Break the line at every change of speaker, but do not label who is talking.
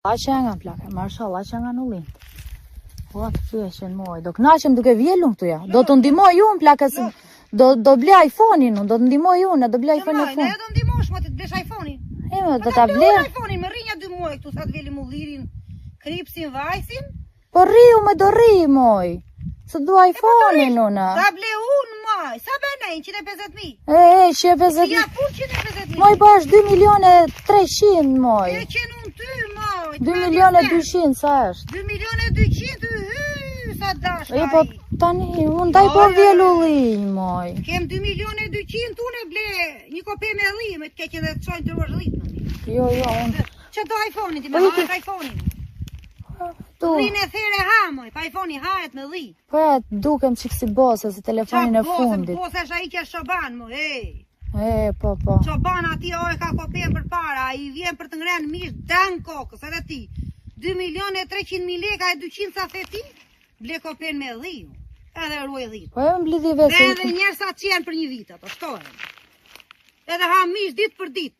Që nga plaka, mashallah që nga nullin. O, të pyeshen moj, do knaqem duke vjelun këtu ja. Do të ndihmoj unë plaka se do do blej iPhone-in unë, do të ndihmoj unë, do blej iPhone-in e
fund. Ne do ndihmosh më të blesh iPhone-in.
E më do ta blej.
iPhone-in, më rri nja dy muaj këtu sa të vjelim ullirin, kripsin, vajsin.
Po rriu më do rri moj. Se dua po iPhone-in unë.
Ta ble unë moj. Sa bën ai 150.000?
E, e, 150.000.
Ja fut 150.000.
Moj po është 2 milione 300 moj.
E qenë unë ty moj.
2 milione 200 sa është?
2 milione 200 hy, sa dash.
E po tani unë ndaj po vjel ullinj moj.
Kem 2 milione 200 unë e ble një kope me dhi, me të keqen dhe të çojnë të ruash dhitë.
Jo, jo, unë
Që do iPhone-in, ti me po hahet iPhone-in.
Tu.
Dhinë e there ha, moj, pa iPhone-i hahet me dhi.
Po e, dukem çik si bose, se telefonin e fundit.
Bose, bose është ai që është çoban, moj, ej.
E, po, po.
Çoban ati o e ka kopen përpara, i vjen për të ngrenë mish dan kokës, edhe ti. 2 milion e 300 mijë leka e 200 sa the ti, ble kopen me dhi, edhe ruaj dhi.
Po e më blidhi vetë.
Dhe edhe njerë sa që janë për një vit, ato, shtohen. Edhe ha mish ditë për ditë.